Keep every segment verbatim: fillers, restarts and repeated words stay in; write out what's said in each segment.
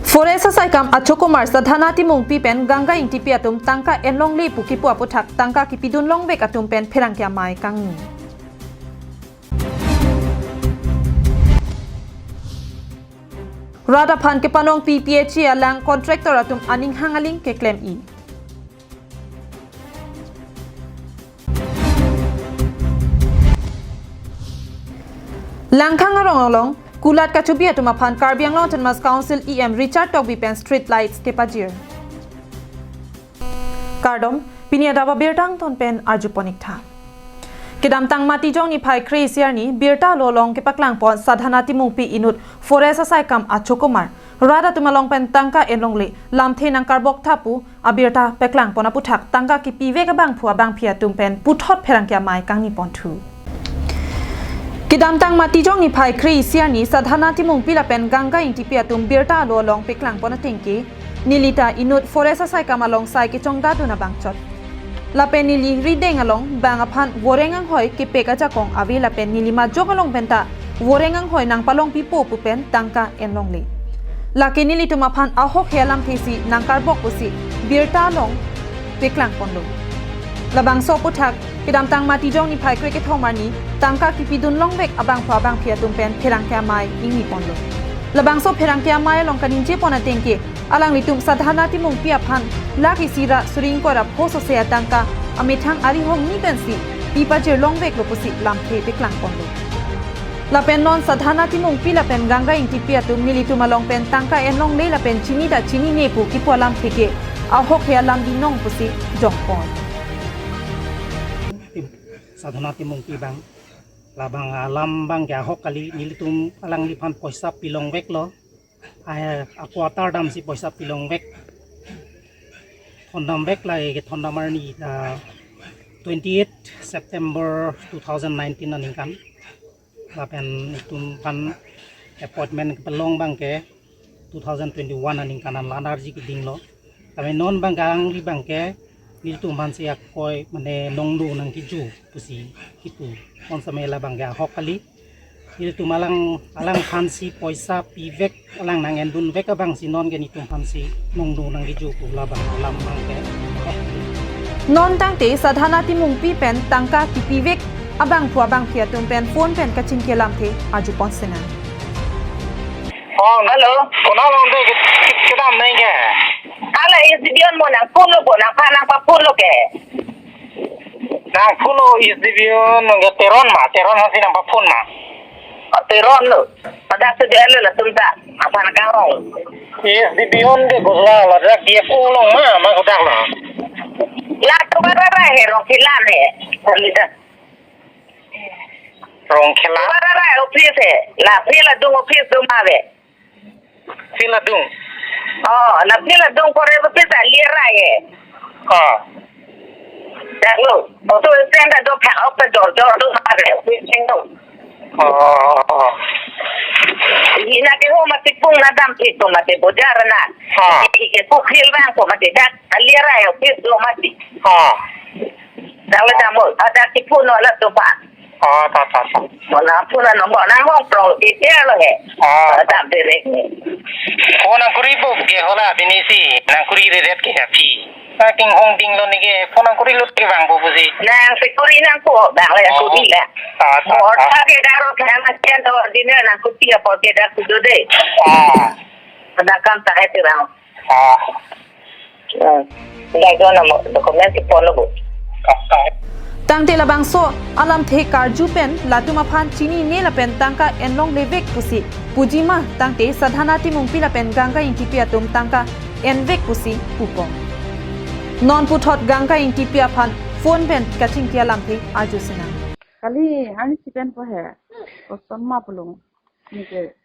Forest asaikam achokomar Sadhana Timungpi pen Ganga Ingtipi atum tangka enlongle pu kipu aputhak tangka kipidun longvek atum pen pherangke amei kangni. Rat aphan kepanongpi P H E alang contractor atum aning hang aling keklem-i. Langkhang arong along kulat kachobi atum aphan Karbi Anglong Autonomous Council E M Richard Tokbi pen street lights kepajir. Kardom, pini adap abirta angton pen arjupon-ik tha. Kedamtang Matijong niphai kre-isi arni birta alo along kepaklangpon Sadhana Timungpi inut Forest asaikam achokomar rat atum along pen tangka enlongle lamthe nangkarbok tha pu abirta paklangpon aputhak tangka kipivek abangphu abangphi atum pen puthot pherangke amei kangniponthu. Kedamtang Matijong niphai kre-isi arni Sadhana Timungpi lapen Ganga Ingtipi atum birta alo along paklangpon atengke, neli ta inut Forest asaikam along sai kechongdadun abangchot. Lapen neli rideng along bang aphan voreng anghoi kepek ajakong ave lapen neli majok along penta voreng anghoi nangpalongpipo pu pen tangka enlongle. Lake nelitum aphan ahokhe alamthe si nangkarbok pusi birta along paklangponlo. Labangso aputhak kedamtang Matijong niphai kre-kethom arni tangka kipidun longvek abangphu abangphi atum pen pherangke amei ingniponlo. Labangso pherangke amei along kaningjepon atengke, alanglitum Sadhana Timungpi aphan lakh isi ra suri ingkoi ra pho sose atangka amethang arihongni pensi pipajir longveklo pusi lamthe paklangponlo. Lapen non Sadhana Timungpi lapen Ganga Ingtipi atum nelitum along pen tangka enlongle lapen chini ta chinine pu kipu alamthe ke ahokhe alam binong pusi jongpon. Sadhana Timungpi abang, labang alam abangke ahok kali, nelitum alangliphan poisa pilongveklo. A, a quarter damsi poisa pilongvek. Thondamvek, lahei kethondam arni, ah, twenty-eight September two thousand nineteen aningkan. Lapen itum aphan appointment kepalong abangke two thousand twenty-one aningkan an la-an arji kedinglo. Tapi non abangke alangli abangke nelitum aphansi akoi mane nongdo nangkeju pusi kipu. Konsame labangke ahok kali. Nelitum alang, alangphansi poisa pivek, alang nang-endunvek abangsi nonke nelitum aphansi nongdo nangkeju pu labang alam abangke. Non tangte Sadhana Timungpi pen tangka kipivek abangphu abangphi atum pen phone pen kachingki alamthe arjupon sinang. Oh, hello. Konat along dei ke, ke, kedam nangke? Hala S D P O mo nangphone lo bo, nangphan nangpaphone lo ke. Nangphone lo S D P O nangke Teron ma, Teron aphansi nangpaphone ma. Oh, Teron lo. Pada S D P O lo latum ta, aphan kangrong. S D P O ke gosla la dak D F O along ma, ma kodak lo. La to bara bara he Rongkhela he. Kami ta. Rongkhela? Bara bara office he. La field adung office do ma ave. Field adung? Oh, la field adung kore office a lira he. Ah. Dak lo. Auto stand do phak ok ta jor jor do ma ave. Office stand do. Oh, oh, oh, oh. Ina ke ho mati pung na dam ke to mati bojar na. Ah. Ike ko field bang ko mati dak. A lira he office do mati. Ah. Dak le dam mo. Ada kipu no la to pa. Oh, ta, ta, ta. Mo na phone number nang hong prong detail lo he. Ah. Dam direct ni. Phone nangkuri po ke hola binisi, nangkuri redet ke aphi. Saking hong dinglo neke, phone nangkuri lut ke bang po pusi. Nang sekuri nang ko, bang le Oh. kuri la. Ta, ta, Mo ta. ta ke daro ke na chen do dinner nangkuti apo ke da kudo de. Ah. Ada kam ta hai te bang. Ah. Hmm. Dai do na mo document si phone lo bo. Ka, ka. Tangte labangso alamthe karju pen latum aphan chinine lapen tangka enlonglevek pusi puji ma tangte Sadhana Timungpi lapen Ganga Ingtipi atum tangka envek pusi pupo. Non puthot Ganga Ingtipi aphan phone pen kachingki alamthe arju sinang. Kali, ani chipen po he. Koson ma pulung. Nike.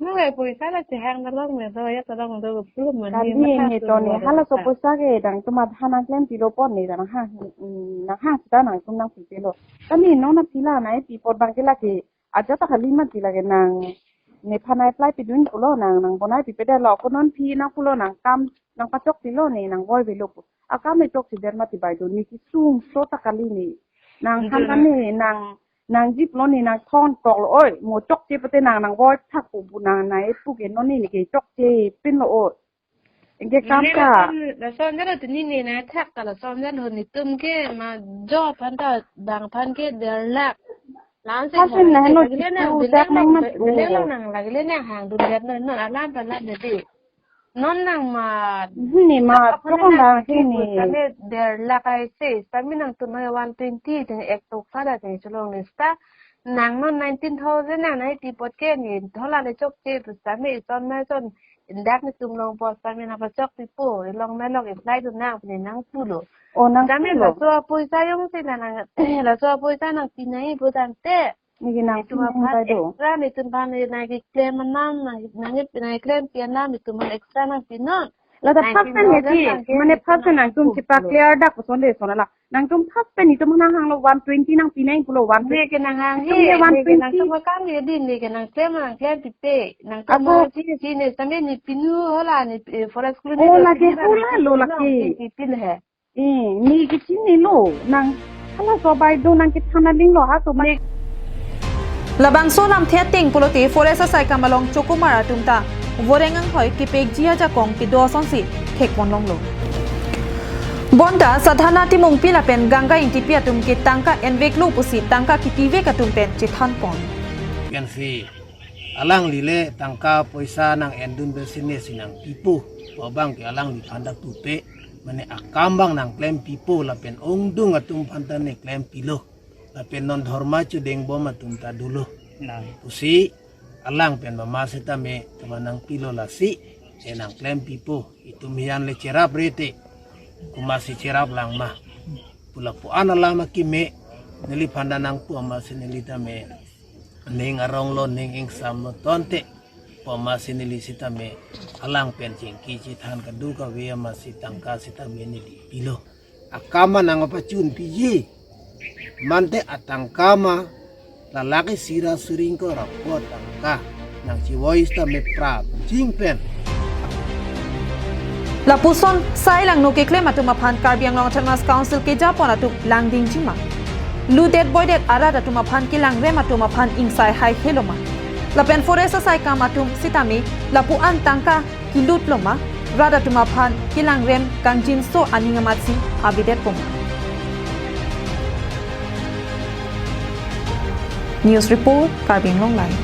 Nung e poisa la chehang na long me do ya ta long do pulum mani. Kali mata ne to ne hala so poisa ke dang tuma thana klem pilo pon ne dang ha, mm, nang ha sita nangtum nangpipelo. Kami nona pila nai pipot bang ke lake aja ta kali mati lake nang nephan apply pidun pulo nang nang bonai pipedetlo ko non phi nang pulo nang kam nangpachok pilo ne nang boi velo pu. Akam e chok si der mati bai do ne kisung so ta kali ne. Nang han kane nang Nang jip lo ne nang thon tok lo oi. Mo chokche pute nang nang voi thak pu pu nang nai pu ke non ne ke chokche pin lo oi. Anke kam ka. Lason jalo tini ne na thak ta lason jalo netum ke ma jo aphan ta bang aphan ke der lak. Lason Lason na heno lagile na chipu bilek dak nang long na bilek long nang lagile na hang dun det non non alam pa lam de di. Non nang ma Ne ma aphan chokong nang dang chipu sini. Sami der lak ai se sami nangtum ma one twenty teng ek tok sada teng cholong ne sta. Nang non nineteen thousand nang nai ti pot ke ne thola le chokche pu sami ison ma ison. Indak netum long po sami nang pachok pipo, ilong melok apply dun nang pini nang pulo. O nang Kami pulo. Laso apoisa jongsi na nang laso apoisa nang pinai pu tangte. Niki nang Netum pinai aphan pai do. Extra netum aphan nang keklem anam nang nang pinai klem pi anam netum aphan extra nang pinon. Lata nineteen thousand first time nang ke mane first time nang tum pulo. Chipa clear dak puson de sona la. Nangtum first pen itum nang hanglo one twenty nang pinai pulo one twenty. Ne ke nang hang he, ne ke nang one twenty. Nangtum akam ye din, ne ke nang klem, nang klem pipe, nangtum Ako. Nang si, si ne, sampai ne pinu hola, ne, eh, forest colony. Hola ke, hola lo laki. Pipil he. Eh, ne ke chini lo, nang, hala so bai do, nang ke thana ling lo, ha so bai. Ne Labangso lamthe ateng pulote forest asai kam along chokomar atum ta voreng anghoi kepekji ajakong kedo asonsi thekpon longlo. Bonta Sadhana Timungpi lapen Ganga Ingtipi atum ke tangka enveklo pusi tangka kepivek atum pen chethanpon. Pensi alangli le tangka poisa nang endun pensi ne si nang pipo, abang ke alangliphan ta pupe, mane akam bang nang klem pipo lapen ongdung atum aphan ta ne klem pilo. Lapen non dhorma chudeng bom atum ta dolo. Nang. Pusi alang pen mama sitame teman nang pilo lasi, eh, nang klem pipo, itum hian le cherap rete. Kumasi cherap lang ma. Pula pu an alam akime, neliphan ta nang pu amasi neli tame. Ning arong lo, ning ingsam lo tonte. Pu amasi neli sitame, alang pen chingki chithan kadu kave amasi tangka sitame neli pilo. Akam ma nang apachun piji. Mante atangka ma lalaki sira suring ko rapo tangka. Nang chivoice ta me prap jing pen. Lapuson sai langno keklem atum aphan Karbi Anglong Autonomous Council kejapon atum langding jima. Ludet boidet arat atum aphan kelangrem atum aphan ingsai hai heloma. Lapen forest asai kam atum sitame lapu an tangka kilut loma, rat atum aphan kelangrem kangjinso aning amatsi abidet poma. News report, Karbi Anglong Live.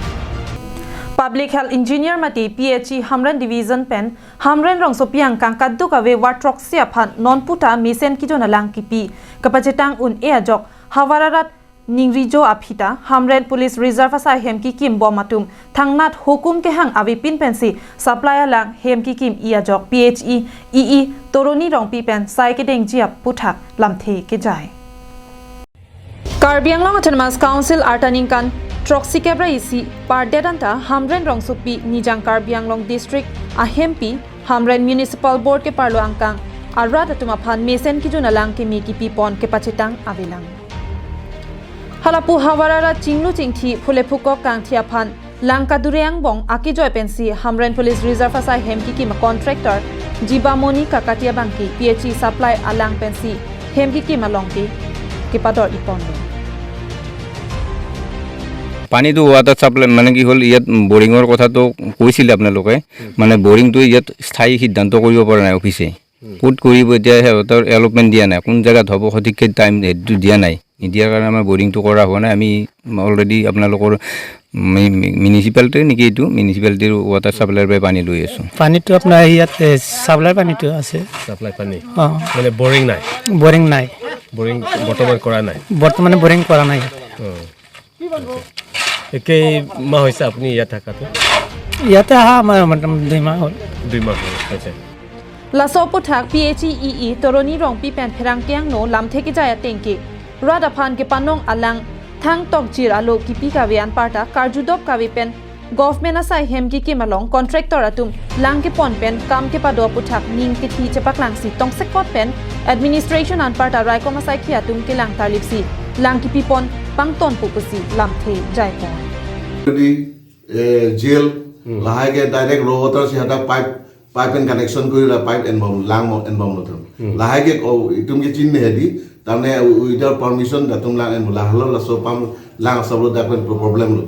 Public Health Engineer mate P H E Hamren Division pen Hamren rongsopi angkang kaduk ave ward throksi aphan nonputa mesen kijun alang kipi kapachetang un-e ajok Hawara rat ningrijo aphi ta Hamren Police Reserve asai hem kikim bom atum thangnat hukum kehang avepin pensi supply alang hem kikim-i ajok P H E E E Toroni Rongpi pen sai kedengji aphuthak lamthe kejai. Karbi Anglong Autonomous Council arta ningkan throksi kebra isi pardet anta Hamren rongsopi Nijang Karbi Anglong District ahempi Hamren Municipal Board keparlo angkang arat atum aphan mesen kijun alang keme kipipon kepachetang avelang. Halapu Hawara rat chinglu chingthi phule phukok kangthi aphan lang kadure angbong akejoi pensi Hamren Police Reserve asai hem kikim a contractor Jiba Moni Kakati abangke P H E supply alang pensi hem kikim along ke kepador iponlo. পানীটো water supply মানে কি হ'ল, ইয়াত বৰিঙৰ কথাটো কৈছিলে আপোনালোকে, মানে বৰিংটো ইয়াত স্থায়ী সিদ্ধান্ত কৰিব পৰা নাই অফিচে। হুম। ক'ত কৰিব এতিয়া সিহঁতৰ এলটমেণ্ট দিয়া নাই, কোন জেগাত হ'ব সঠিককৈ টাইম সেইটো দিয়া নাই। নিদিয়াৰ কাৰণে আমাৰ বৰিংটো কৰা হোৱা নাই। আমি অলৰেডি আপোনালোকৰ মি-, মি-, মিউনিচিপালিটিৰ নেকি এইটো, মিউনিচিপালিটিৰ ৱাটাৰ ছাপ্লাইৰ পৰা পানী লৈ আছোঁ। পানীটো আপোনাৰ ইয়াত, এ, ছাপ্লাই পানীটো আছে। ছাপ্লাই পানী? অ। মানে বৰিং নাই? বৰিং নাই। বৰিং বৰ্তমান কৰা নাই? বৰ্তমানে বৰিং কৰা নাই। অ। একেই মাহ হৈছে আপুনি ইয়াত থাকাটো? ইয়াতে অহা আমাৰ, মানে, দুই মাহ হ'ল। দুই মাহ হ'ল, আচ্ছা। Laso aphuthak P H E E E Toroni Rongpi pen pherangke angno lamthe kejai atengke rat aphan kepanong alang thang tokjir alo kipi kave anparta karjudop kave pen government asai hem kikim along contractor atum lang kepon pen kam kepado aphuthak ning kethi chepaklangsi tongsekot pen administration anparta raikom asaikhi atum kelang tarlipsi lang kipipon pangtonpo pusi lamthe jaipon. Di, eh, jail, hmm, lahai ke direct raw water si hadak pipe, pipe and connection kuri la pipe enbom, lang mo enbom lo thum. Hmm. Lahai ke, oh, itum ke chinine di, tamne without permission datum lang enbom lahalo laso pam Lang asap lo dak pen problem lo.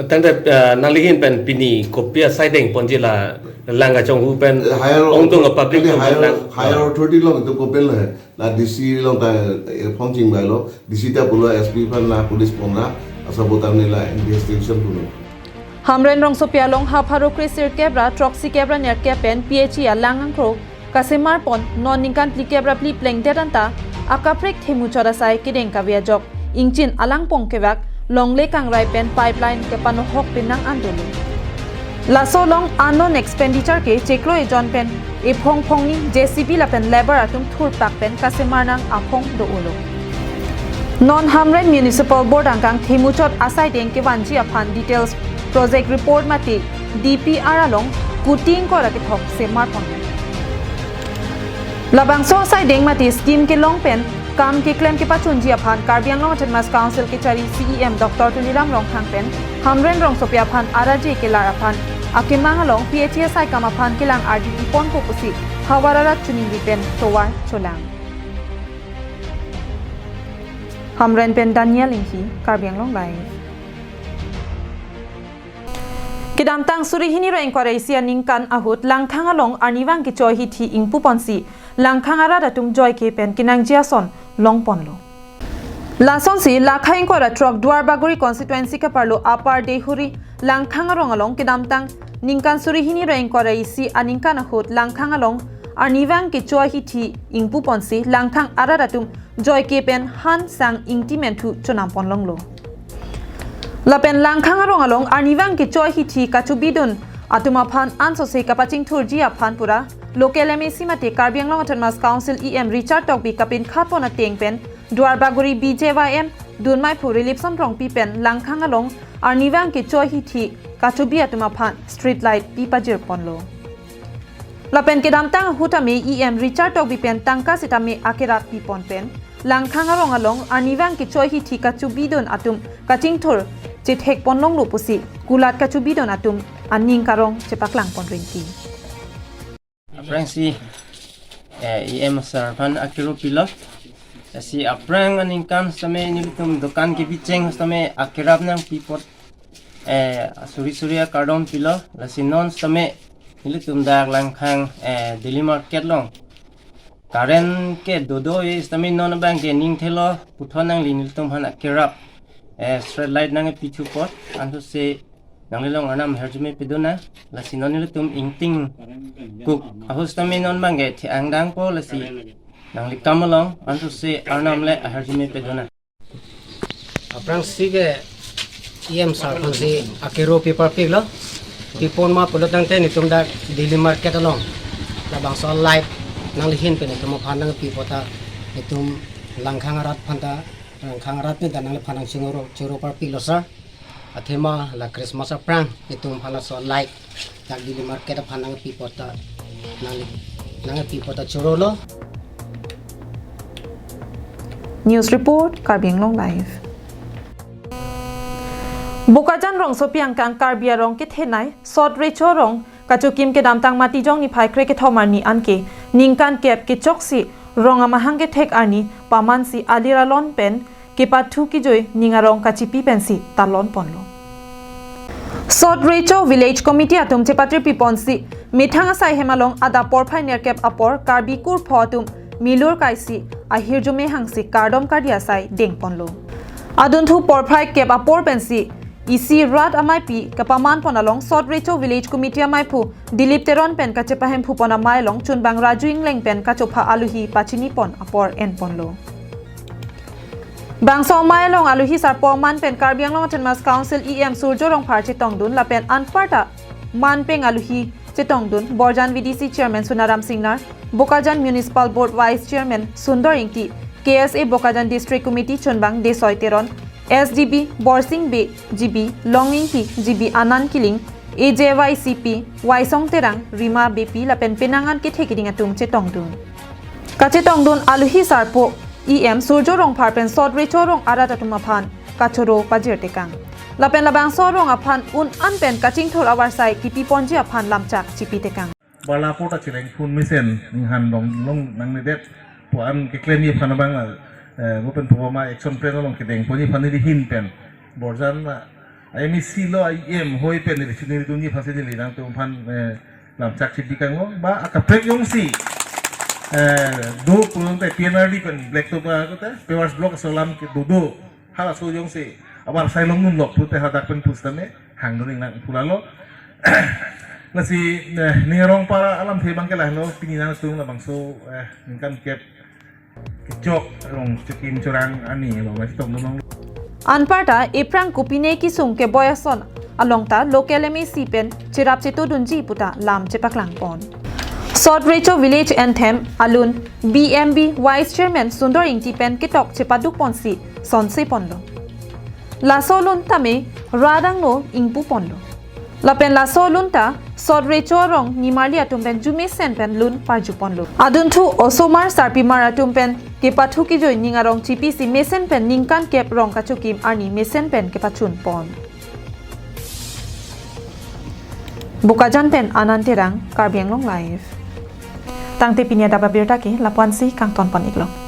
Tangte, ah, nanglihin pen pini kopi asai dengponji la lang kachonghu pen higher ongdung a public pini tum higher, lang. Higher authority along itum complain lo he. La D C along ta, eh, phone chingbai lo. D C ta pulo S P aphan la police ponra. Asap ta neli la investigation pulo. Hamren rongsopi along ha pharo kresirkep ra throksi kep ra nerkep pen P H E alang angkro kasemar pon non ningkan phlikep ra phli plengdet anta akaprek themuchot asai kedeng kave ajok ingchin alang pongkevak longle kangrai pen pipeline kepanohok penang an dolo. Laso along unknown expenditure ke chiklo ejon pen ephong phongni J C B lapen labour atum thurpak pen kasemar nang aphong do-olo. Non Hamren Municipal Board angkang themuchot asai deng kevanji aphan details project report mate D P R along kuti ingkoi ra kethom semar pon. Labangso asai deng mate scheme kelong pen kam keklem kepachunji aphan Karbi Anglong Autonomous Council kechari C E M Doctor Tuliram Ronghang pen Hamren rongsopi aphan araje kelar aphan akemang along P H E asai kam aphan kelang ardi ponpo pusi havar arat chuningri pen tovar cholang. Hamren pen Daniel Inghi, Karbi Anglong Live. Kedamtang suri hini ra ingkoi ra isi aningkan ahut Langkhang along arnivang kecho ahithi ingpu ponsi Langkhang arat atum joike pen kenangji ason long ponlo. Lasonsi lakha ingkoi ra throk Duarbagori constituency kaparlo Upper Deihori Langkhang arong along kedamtang ningkan suri hini ra ingkoi ra isi aningkan ahut Langkhang along arnivang kecho ahithi ingpu ponsi Langkhang arat atum joike pen han sang ingti menthu chonam pon longlo. Lapen Langkhang arong along arnivang kecho ahithi kachobidun atum aphan ansose kapachingthurji aphan pura local M A C mate Karbi Anglong Autonomous Council E M Richard Tokbi kapinkhat pon ateng pen Duarbagori B J Y M dunmaiphu Rilipson Rongpi pen Langkhang along arnivang kecho ahithi kachobi atum aphan street light pi pajir ponlo. Lapen kedamtang ahut tame E M Richard Tokbi pen tangka sitame akerap pi pon pen Langkhang arong along arnivang kecho ahithi kachobidun atum kachingthur chethek pon longlo pusi kulat kachobidun atum aning karong chepaklang pon rinti. Aphrangsi, eh, E M sir aphan akero pilo. Lasi aphrang aningkan sitame nelitum dokan kebicheng sitame akerap nangpi apot, eh, suri suri akardom pilo. Lasi non sitame nelitum dak Langkhang, eh, daily market along current ke dodo e sitame non abang ke ning thelo puthot nangli nelitum aphan akerap, eh, street light nangpi thu apot ansose nanglilong Arnam ahirjume pedun nang. Lasi non nelitum ingtingkuk ahut sitame non abang ke the-ang dangpo, lasi nangli kam along ansose Arnam le ahirjume pedun nang. Aphrangsi ke E M sir aphansi akero pi parpiklo. Pi pon ma pulo tangte nelitum dak daily market along labangso light nanglihin pen nelitum aphan nangpi apot ta nelitum Langkhang arat aphan ta, Langkhang arat pen ta nangliphan nangchingoro choro parpiklo sir. Athema la Christmas aphrang nelitum aphan laso light dak daily market aphan nangpi apot ta nang, nangpi apot ta chorolo. News report, Karbi Anglong Live. Bokajan rongsopi angkang Karbi arong kethenei Sot Recho arong kachokim kedamtang Matijong niphai krekethom arni anke ningkan kep kechoksi rong amahang kethek arni pamansi alir alon pen kepathu kejoi ning arong kachipi pensi talon ponlo. Sot Recho Village Committee atum chepatri pi ponsi methang asai hem along adap porphai nerkep apor Karbi kurpho atum milur kaisi ahirjume hangsi kardom kardi asai deng ponlo. Adunthu porphai kep apor pensi isi rat ameipi kapaman pon along Sot Recho Village Committee ameiphu Dilip Teron pen kachepahemphu pon amei along chunbang Raju Ingleng pen kachopha aluhi pachini pon apor en ponlo. Bangso amei along aluhi sarpo aman pen Karbi Anglong Autonomous Council E M Surjo Rongphar chetongdun lapen anparta manpeng aluhi chetongdun Borjan V D C Chairman Sunaram Singnar, Bokajan Municipal Board Vice Chairman Sundor Ingti, K S A Bokajan District Committee chunbang Desoi Teron, S D B Borsing Bey, G B Long Ingti, G B Anand Killing, A J Y C P Waisong Terang, Rima Beypi lapen penang an kethe keding atum chetongdun. Kachetongdun aluhi sarpo E M Surjo Rongphar pen Sot Recho arong arat atum aphan kachoro pajir tekang. Lapen labangso arong aphan un an pen kachingthur avarsai kipi ponji aphan lamchak chipi tekang. Bala apot ta cheleng phun mesen ninghan dong long nangnedet pu an keklemji aphan abang, eh, mo pen pu ma action plan along kedeng ponji aphan nelihin pen Borjan ma, ai MAC lo, ai M hoi pen neli chini ri tuni phansi neli nangtum aphan, eh, lamchak chipi kanglo, ba akaprek jongsi, eh, do pulote PNRD pen black top akote, pavers block aso alam kedo do, halaso jongsi, abar sai longdunlok pulote hadak pen pusitame, hangdun ingnang pu lalo. Lasi, eh, ning arong para alamthe abang ke lahelo, pini nangtum labangso, eh, ningkan kep kejok rong chokim chorang arni lo, masi tong nong. Anparta ephrang kopine kesung keboi ason along ta local MAC pen cherap chetodunji puta lam chepaklangpon. Sot Recho Village Anthem alun BMV Vice Chairman Sundor Ingti pen ketok chepadukponsi sonseponlo. Laso alun tame radangno ingpuponlo. Lapen laso alun ta Sot Recho arong nimarli atum pen ju mesen pen lun parjuponlo. Adunthu osomar sarpimar atum pen kepathu kejoi ning arong chipisi mesen pen ningkan kep rong kachokim arni mesen pen kepachunpon. Bokajan pen Anand Terang, Karbi Anglong Live. Tangte pini adap abirta ke lapu-ansi kangtonpon-iklo.